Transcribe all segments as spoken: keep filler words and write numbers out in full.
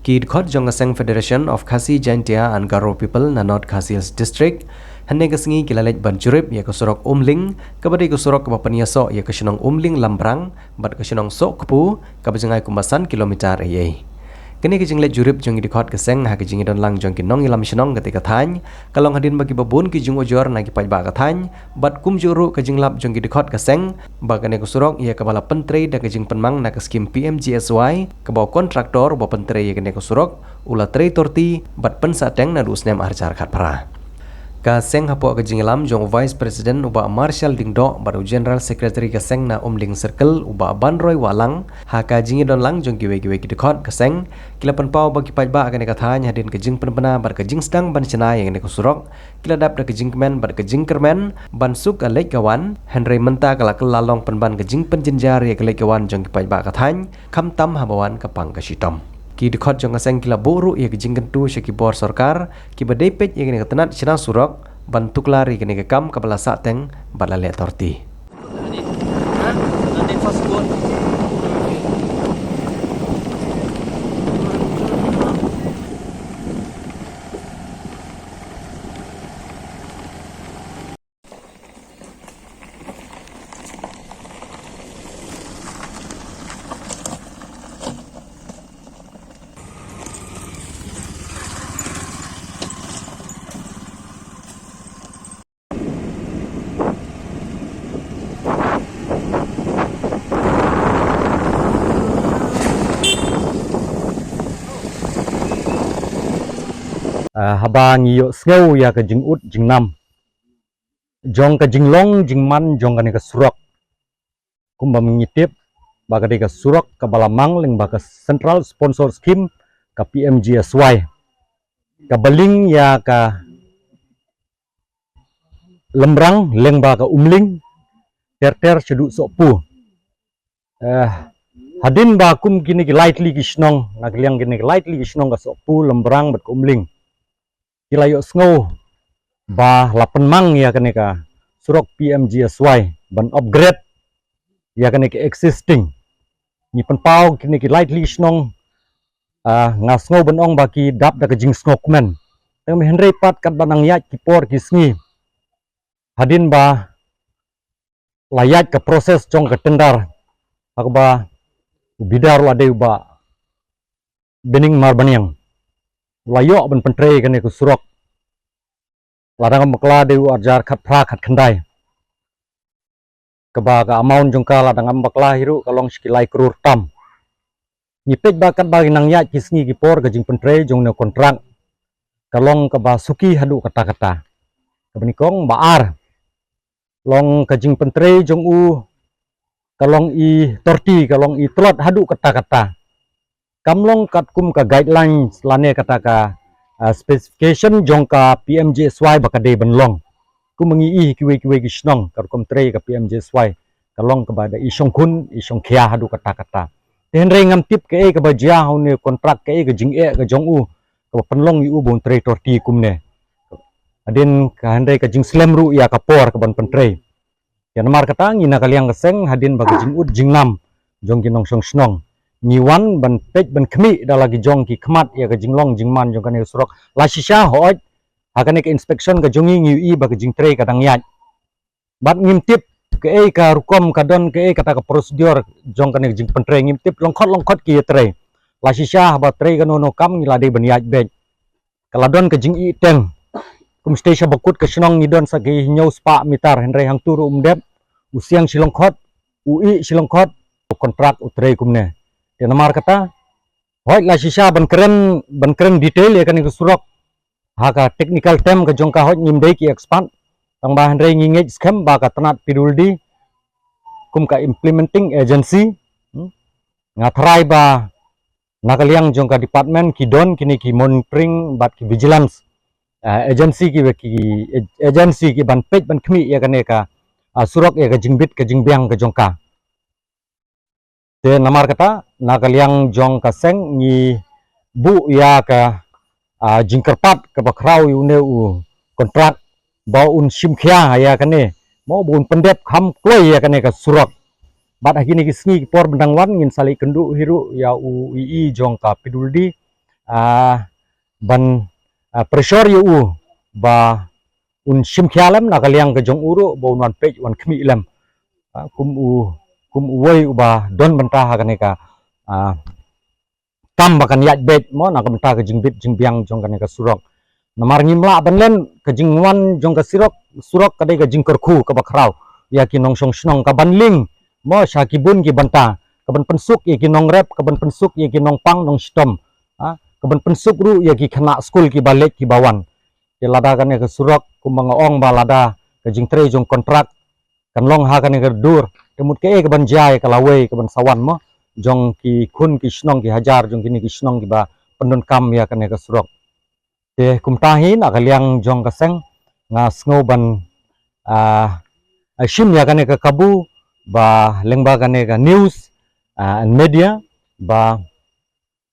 Ki dkhot jong ka seng Federation of Khasi Jaintia and Garo People na North Khasi Hills District hynne ka sngi ki la leit ban jurip ïa ka surok Umling, kaba dei ka surok kaba pynïasoh ïa ka shnong Umling Lambrang bad ka shnong Sohkpu, kaba jngai kumba san kilometer ei ei. Kane ka jingleit jurip jong ki dkhot ka seng ha ka jingïadon lang jong ki nongïalam shnong katei ka thaiñ ka long hadien ba kiba bun ki jingujor na ki paidbah ka thaiñ, bad kumjuh ruh ka jinglap jong ki dkhot ka seng ba kane ka surok ïa kaba la pyntrei da ka jingpynmang na ka skim P M G S Y, kaba u kontraktor uba pyntrei ïa kane ka surok u la trei torti bad pynsahteng naduh u snem ar hajar khatphra. Ka seng hapoh ka jingïalam jong u Vice President u Bah Marshal Diengdoh bad u General Secretary ka seng na Umling Circle u Bah Banroy Wahlang, ha ka jingïadon lang jong kiwei kiwei ki dkhot ka seng, ki la pynpaw ba ki paidbah kane ka thaiñ hadien ka jingpynbna bad ka jingsdang ban shna ïa kane ka surok, ki la dap da ka jingkmen bad ka jingkyrmen ban suk ka leit ka wan, hynrei mynta ka la kylla long pynban ka jingpynjynjar ïa ka leit ka wan jong ki paidbah ka thaiñ, khamtam haba wan ka pang ka shitom. Ki dkhot jong ka seng ki la buh ruh ïa ka jingkyntu sha ki bor sorkar kiba dei peit ïa kane ka tnat shna surok ban tuklar ïa kane ka kam kaba la sahteng bad la leh torti. Ah, haba ngi ïohsngew ïa ka jingud jingnam jong ka jinglong jingman jong kane ka surok, kumba ngi tip ba ka dei ka surok kaba la mang lyngba ka Central Sponsor Scheme, ka P M G S Y, kaba link ïa ka Lambrang lyngba ka Umling ter ter shaduh Sohpu. Eh, hadien ba kum kine ki lai tylli ki shnong, na ka liang kine ki lai tylli ki shnong ka Sohpu, Lambrang bad ka Umling, ki la ïohsngew ba la pynmang ïa kane ka surok P M G S Y ban upgrade ïa kane ka existing. Ngi pynpaw kine ki lai tylli ki shnong, ah, nga sngew ban ong ba ki dap da ka jingsngewkmen. Tang hynrei pat katba nang ïaid ki por ki sngi, hadien ba la ïaid ka process jong ka tender, ha kaba u bidder u la dei u Bah Binning Marbaniang, u la ïoh ban pyntrei kane ka surok. La dang bakla dei u ar hajar khatphra khatkhyndai, kaba ka amount jong ka la dang bakla hi ruh ka long shi ki lai klur tam. Ngi peit ba katba nang ïaid ki sngi ki por ka jingpyntrei jong une u kontrak ka long kaba suki haduh katta katta. Kaba nyngkong. Ba ar, long ka jingpyntrei jong u ka long i torti, ka long i tlot haduh katta katta. Kam long katkum ka guidelines lane kata ka, ah, specification jong ka P M G S Y ba ka dei ban long. Kum ngi i kiwei kiwei ki shnong, ka rukom trei ka P M G S Y ka long kaba da i shongkhun i shongkhia haduh katta katta. Te hynrei ngam tip kaei kaba jia ha une u kontrak, kaei ka jingeh ka jong u kaba pynlong ïa u ba un trei torti kumne. Hadien ka hynrei ka jingslem ruh ïa ka por kaban pyntrei. Ïa namar kata ngi na ka liang ka seng, hadien ba ka jingud jingnam jong ki nongshong shnong, ngi wan ban peit ban khmih da la ki jong ki khmat ïa ka jinglong jingman jong kane ka surok. La shisha hooid ha kane ka inspection ka jong ngi ngi ïohi ba ka jingtrei ka dang ïaid. Bad ngim tip kaei ka rukom ka don, kaei kata ka procedure jong kane ka jingpyntrei, ngim tip lyngkhot lyngkhot ki ïatrei. La shisha haba trei kano kano kam ngi la dei ban ïaid beit. Ka la don ka jingïeh teng. Kum shatei sha bakut ka shnong ngi don sa ki hynñiew spah meter, hynrei hangtu ruh um dep, u siang shi lyngkhot, u ïeh shi lyngkhot, u kontrak u trei kumne. Te namar kata, hooid la shisha ban kren, ban kren detail ïa kane ka surok ha ka technical term ka jong ka, hooid ngim dei ki expert, tang ba hynrei ngi ngeit skhem ba ka tnat P W D kum ka implementing agency, hmm, nga tharai ba na ka liang jong ka department ki don kine ki monitoring bad ki vigilance, ah, agency ki, ki agency ki ban peit ban khmih ïa kane ka, ah, surok, ïa ka jingbit ka jingbiang ka jong ka. Te namar kata na ka liang jong ka seng ngi buh ïa ka, ah, jingkyrpad kaba khraw ïa une u kontrak ba un shim khia ïa kane, mo, ba un pyndep kham kloi ïa kane ka surok. Bad ha kine ki sngi ki por ban dang wan ngin sa leit kynduh hi ruh ïa u E E jong ka P W D, ah, ban, ah, pressure ïa u ba un shim khia lem na ka liang ka jong u ruh ba un wan peit wan khmih lem. Ah, kum u, kum uwei uba don bynta ha kane ka, ah, kam ba kan ïaid beit mo na ka bynta ka jingbit jingbiang jong kane ka surok. Namar ngim lah ban len ka jingwan jong ka surok, surok ka dei ka jingkyrkhu kaba khraw ïa ki nongshong shnong, ka ban link mo sha ki bun ki bynta, ka ban pynsuk ïa ki nongrep, ka ban pynsuk ïa ki nongpang nongshitom, ha, ka ban pynsuk ruh ïa ki khynnah skul kiba leit kiba wan. Te lada kane ka surok kumba nga ong ba lada ka jingtrei jong kontrak kan long ha kane ka dur, te mut kaei ka ban jia ïa ka lawei ka ban sa wan mo jong ki khun ki shnong ki hajar jong kine ki shnong kiba pyndonkam ïa kane ka surok. Te kumta hi na ka liang jong ka seng nga sngew ban, ah, ah, shim ïa kane ka kabu ba lyngba kane ka news, ah, and media ba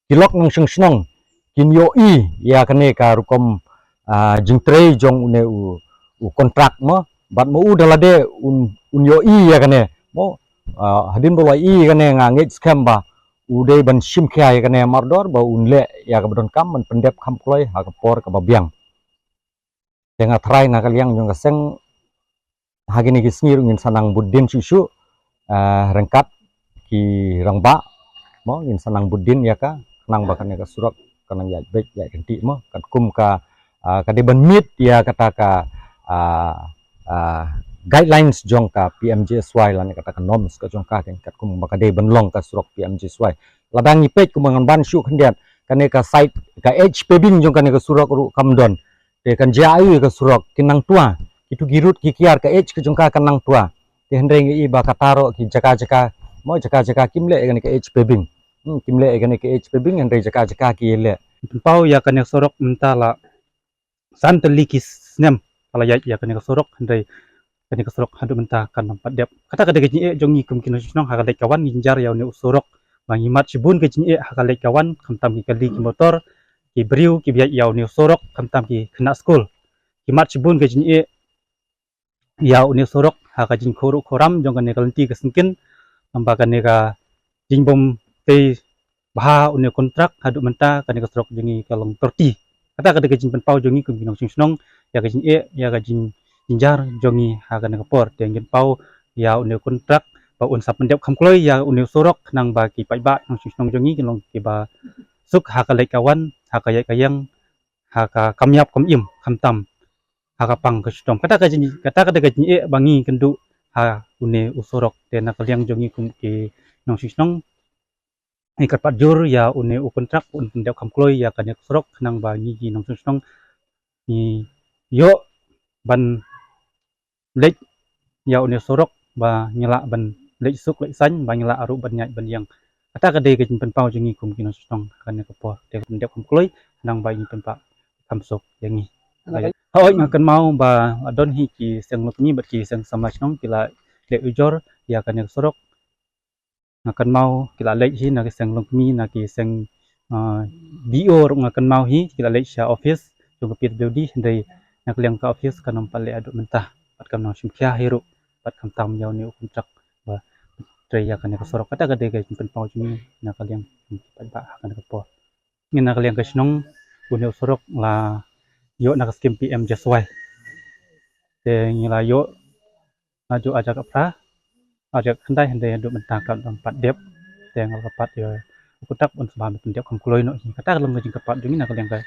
ki lok nongshong shnong kin ïohi ïa kane ka rukom, ah, jingtrei jong une u, u kontrak mo, bad mo u da lade un, un ïohi ïa kane mo, ah, hadien ba u la ïohi ïa kane nga ngeit skhem ba u dei ban shim khia ïa kane mardor ba un leh ïa kaba donkam ban pyndep kham kloi ha ka por kaba biang. Te nga tharai na ka liang jong ka seng ha kine ki sngi ruh ngin sa nang bud dien shuh shuh, ah, ryngkat ki rangbah mo, ngin sa nang bud dien ïa ka khnang ba kane ka surok kan nang ïaid beit ïaid ryntih mo, katkum ka, ah, ka dei ban meet ïa kata ka, ah, ah, guidelines jong ka P M G S Y lane kata ka norms ka jong ka, kan katkum ba ka dei ban long ka surok P M G S Y. Lada ngi peit kumba ngan ban shuh khyndiat, kane ka site ka edge paving jong kane ka surok ruh kam don. Te kan jia ïa ka surok, kin nang tua, kitu ki rud ki kiar ka edge ka jong ka kan nang tua. Te hynrei ngi i ba kata ruh ki jaka jaka mo, jaka jaka kim leh ïa kane ka edge paving. Hmm, kim leh ïa kane ka edge paving, hynrei jaka jaka ki leh. Pynpaw ïa kane ka surok mynta la san tylli ki snem ka la ïaid ïa kane ka surok, hynrei kane ka surok haduh mynta kam pat dep. Kata ka dei ka jingeh jong ngi kum ki nongshong shnong ha ka leit ka wan, ngi jynjar ïa une u surok. Ba ngi mad shibun ka jingeh ha ka leit ka wan, khamtam ki kali ki motor, ki briew kiba ïaid ïa une u surok, khamtam ki khynnah skul. Ngi mad shibun ka jingeh ïa une u surok ha ka jingkhuruh khuram jong kane ka lynti ka syngkien, namar kane ka jingbym tei bha une u kontrak, haduh mynta kane ka surok jong ngi ka long torti. Kata ka dei ka jingpynpaw jong ngi kum ki nongshong shnong ïa ka jingeh, ïa ka jing, jingjar jong ngi ha kane ka por. Te ngin pynpaw ïa une u kontrak ba un sa pyndep kham kloi ïa une u surok, khnang ba ki paidbah nongshong shnong jong ngi kin long kiba suk ha ka leit ka wan, ha ka ïaid ka ïeng, ha ka kam ïap kam im, khamtam ha ka pang ka shitom. Kata ka jing, kata ka dei ka jingeh ba ngi kynduh ha une u surok. Te na ka liang jong ngi kum ki nongshong shnong, ngi kyrpad jur ïa une u kontrak un pyndep kham kloi ïa kane ka surok, khnang ba ngi ki nongshong shnong ngi ïoh ban leit ïa une u surok, ba ngi lah ban leit suk leit saiñ, ba ngi lah ruh ban ïaid ban ïeng. Kata ka dei ka jingpynpaw jong ngi kum ki nongshong shnong ha kane ka por. Te pyndep kham kloi, khnang ba ngi pynpaw kham suk ïa ngi. Hooid, nga kynmaw ba don hi ki seng longkmie bad ki seng samla shnong ki la leh ujor ïa kane ka surok. Nga kynmaw ki la leit hi na ki seng longkmie, na ki seng, ah, B O ruh nga kynmaw hi, ki la leit sha office jong ka P W D, hynrei na ka liang ka office kam pat leh haduh mynta, bad kam nang shim khia hi ruh, bad khamtam ïa une u kontrak ba trei ïa kane ka surok. Kata ka dei ka jingpynpaw jong ngi na ka liang ki paidbah ha kane ka por. Ngi na ka liang ka shnong, une u surok la ïoh na ka skim P M G S Y. Te ngi la ïoh naduh ar hajar khatphra, ar hajar khatkhyndai, hynrei haduh mynta kam pat dep. Te nga la kyrpad ïa u kontrak un sngewbha ban pyndep kham kloi noh hi. Kata ka long ka jingkyrpad jong ngi na ka liang ka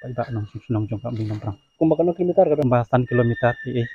paidbah nongshong shnong jong ka Umling Nongprang. Kumba katno kilometer ka don? Kumba san kilometer, eh, eh.